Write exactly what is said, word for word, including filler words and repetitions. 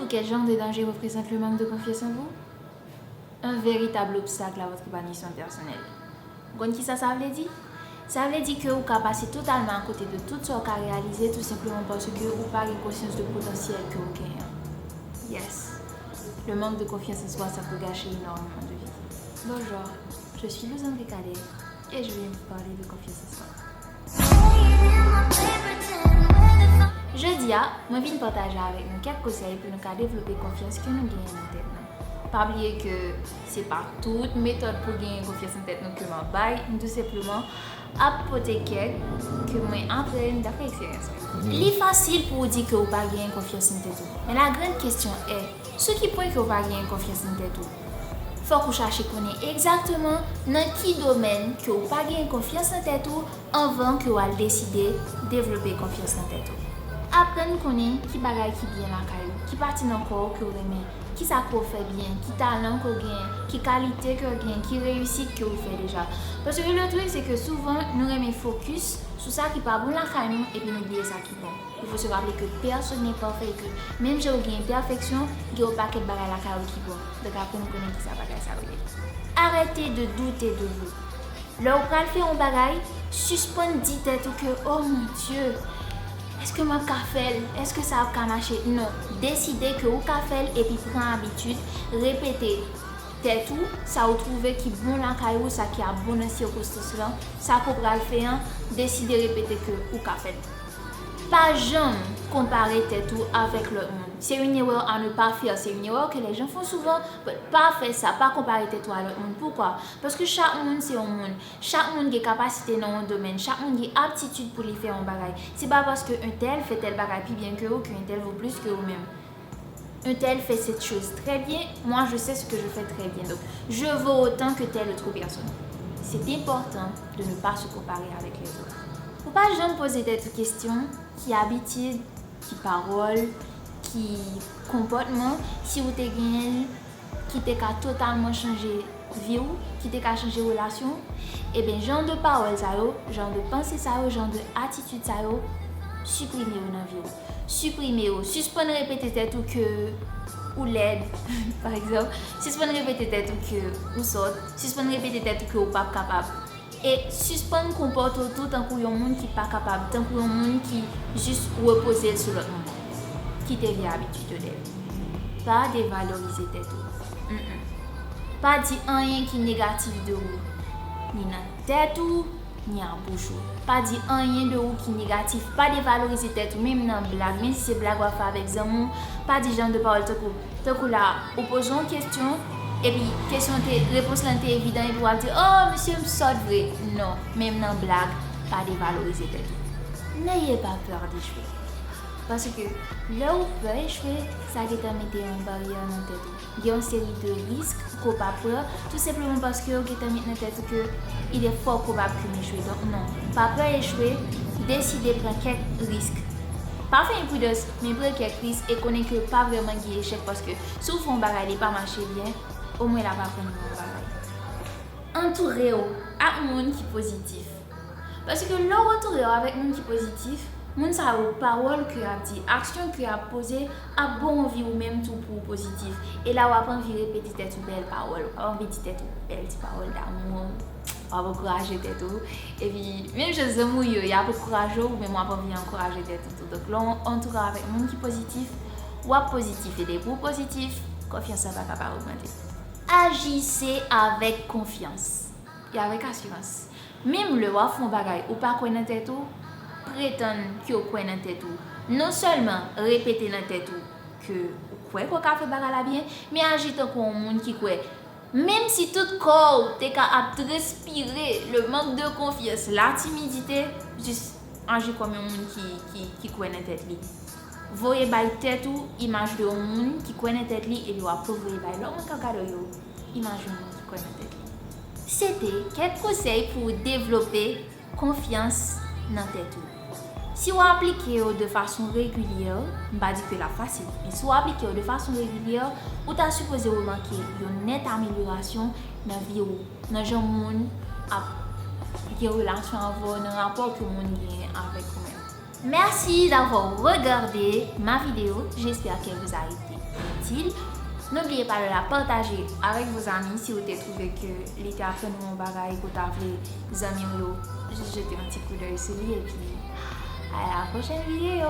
Quel genre de danger représente le manque de confiance en vous? Un véritable obstacle à votre épanouissement personnel. Ou konn kisa sa vle di? Sa vle di ke ou ka pase totalman akote de tout sa ou ka reyalize, tou senpleman paske ou pa gen konsyans de potansyèl ke ou genyen. Yes. Le manque de confiance en soi, ça peut gâcher énormément de vie. Bonjour, je suis Luzandre Cadet et je viens vous parler de confiance en soi. Jodi a, mwen vin pataje avèk nou kèk konsèy pou nou ka devlope konfyans ke nou genyen nan tèt nou. Pa bliye ke se pa tout metòd pou genyen konfyans nan tèt nou ke m ap bay, m tou senpleman ap pote kèk ke mwen aprann daprè eksperyans mwen. Li fasil pou w di ke w pa genyen konfyans nan tèt ou, men la grande question est, sou ki pwen ke w pa genyen konfyans nan tèt ou? Fòk ou chache konnen egzakteman nan ki domèn ke w pa genyen konfyans nan tèt ou anvan ke w al deside devlope konfyans nan tèt ou. Aprann konnen ki bagay ki byen lakay ou, ki pati nan kò w ke w renmen, ki sa ke w fè byen, ki talan ke w genyen, ki kalite ke w genyen, ki reyisit ke w fè deja. Paske le truc, se ke souvan, nou renmen fokis sou sa ki pa bon lakay nou, epi nou bliye sa ki bon. Il faut se rappeler que personne n'est parfait, ke menm jan ou gen enpèfeksyon, gen yon pakèt bagay lakay ou ki bon. Donk, aprann konnen kisa bagay sa yo ye. Arrêtez de douter de vous. Lè ou pral fè yon bagay, sispann di tèt ou ke, "Oh mon Dieu, èske m ap ka fè l? Èske sa ap ka mache?" Non, deside ke ou ka fè l epi pran abitid, repete tèt ou, sa ou twouve ki bon lakay ou, sa ki ap bon nan sikonstans lan, sa ke w pral fè an, deside repete ke ou ka fè l. Pa janm konpare tèt ou avèk lòt moun. C'est une erreur à ne pas faire. C'est une erreur que les gens font souvent. But pa fè sa, pa konpare tèt ou a lòt moun. Poukwa? Paske chak moun se yon moun. Chak moun gen kapasite nan yon domèn. Chak moun gen aptitid pou li fè yon bagay. Se pa paske entèl fè tèl bagay pi byen ke ou ke entèl vo plis ke ou menm. Entèl fait cette chose très bien, moi je sais ce que je fais très bien. Donc, je vaux autant que telle autre personne. C'est important de ne pas se comparer avec les autres. Ou pa janm poze tèt ou kesyon ki abitid, ki pawòl, ki konpòtman, si ou te genyen l, ki te ka totalman chanje vi w, ki te ka chanje relasyon w, ebyen, jan de pawòl sa yo, jan de panse sa yo, jan de atitid sa yo, siprime yo nan vi w. Siprime yo. Sispann repete tèt ou ke ou lèd, pa egzanp. Sispann repete tèt ou ke ou sòt. Sispann repete tèt ou ke ou p ap kapab. E sispann konpòte w tou tankou yon moun ki pa kapab, tankou yon moun ki jis repoze l sou lòt moun. Kite vye abitid yo dèyè. Pa devalorize tèt ou. Mm-mm. Pa di anyen ki negatif de ou, ni nan tèt ou, ni a bouch ou. Pa di anyen de ou ki negatif. Pa devalorize tèt ou, menm nan blag. Menm si se blag w ap fè avèk zanmi w, pa di jan de pawòl tankou, tankou la, ou poze yon kesyon, epi kesyon te, repons lan te evidan, epi w ap di, "Oh, mesye, m sòt vre." Non, menm nan blag, pa devalorize tèt ou. N'ayez pas peur d'échouer. Paske lè ou pè echwe, sa gentan mete yon baryè nan tèt ou. Gen yon seri de risk ke w pa pran, tou senpleman paske w gentan met nan tèt ou ke il est fort probable ke m echwe. Donk non, pa pè echwe, deside pran kèk risk. Pa fè enpridans, men pran kèk risk e konnen ke pa vrèman gen echèk paske si w fè yon bagay li pa mache byen, omwen l ap aprann ou yon bagay. Antoure w ak moun ki pozitif. Paske lè w antoure w avèk moun ki pozitif, moun sa yo, pawòl ke y ap di, aksyon ke y ap poze, ap ba w anvi ou menm tou pou w pozitif. E la w ap anvi repete tèt ou bèl pawòl, w ap anvi di tèt ou bèl ti pawòl damou, w ap ankouraje tèt ou. Epi, menm jan zanmi w yo, y ap ankouraje w, ou menm w ap anvi ankouraje tèt ou tou. Donk, lè w antoure w avèk moun ki pozitif, w ap pozitif. E depi w pozitif, konfyans lan pa ka pa ogmante. Agissez avec confiance et avec assurance. Menm lè w ap fè yon bagay ou pa kwè nan tèt ou, pretann ke w kwè nan tèt ou. Non sèlman repete nan tèt ou ke ou kwè ke w ka fè bagay la byen, men aji tankou yon moun ki kwè. Menm si tout kò w te ka ap transpire, le manque de confiance, la timidite, jis aji kòm yon moun ki, ki, ki kwè nan tèt li. Voye bay tèt ou imaj de yon moun ki kwè nan tèt li, epi w ap voye bay lòt moun k ap gade w yo imaj yon moun ki kwè nan tèt li. Se te kèk konsèy pou w devlope konfyans nan tèt ou. Si w aplike yo de fason regilyè, m pa di ke l ap fasil, men si w aplike yo de fason regilyè, ou ta sipoze remake yon nèt amelyorasyon nan vi w, nan jan moun ap gen relasyon avè w, nan rapò ke moun genyen avèk ou menm. Merci d'avoir regardé ma vidéo. J'espère qu'elle vous a été utile. N'oubliez pas de la partager avec vos amis si vous te trouvez que li te aprann ou yon bagay ke w ta vle zanmi w yo jis jete yon ti koudèy sou li, epi à la prochaine vidéo.